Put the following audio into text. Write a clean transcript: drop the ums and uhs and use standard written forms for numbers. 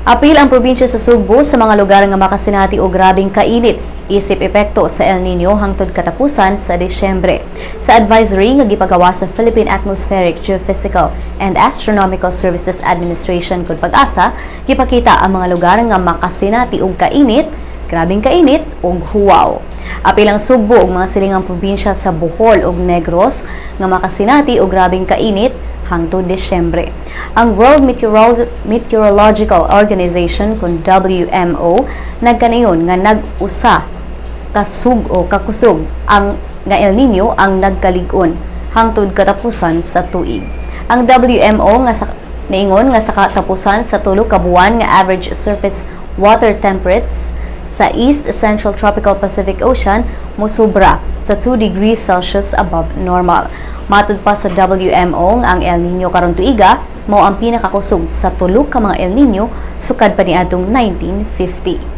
Apil ang probinsya sa Sugbo sa mga lugar nga makasinati og grabeng kainit isip epekto sa El Nino hangtod katapusan sa Disyembre. Sa advisory nga gipagawa sa Philippine Atmospheric, Geophysical and Astronomical Services Administration kun PAGASA, gipakita ang mga lugar nga makasinati og kainit, grabeng kainit ug huwaw. Apil ang Sugbo ug mga silingang probinsya sa Bohol ug Negros nga makasinati og grabeng kainit hangtod Disyembre. Ang World Meteorological Organization kun WMO nagkanayon nga nag-usa kasug o kakusog ang nga El Nino ang nagkalig-on hangtod katapusan sa tuig. Ang WMO nga sa niingon nga sa katapusan sa 3 ka buwan nga average surface water temperatures sa East Central Tropical Pacific Ocean mosobra sa 2 degrees Celsius above normal. Matud pa sa WMO nga ang El Nino karon tuiga mao ang pinakakusog sa tulo ka mga El Nino sukad pa niadtong 1950.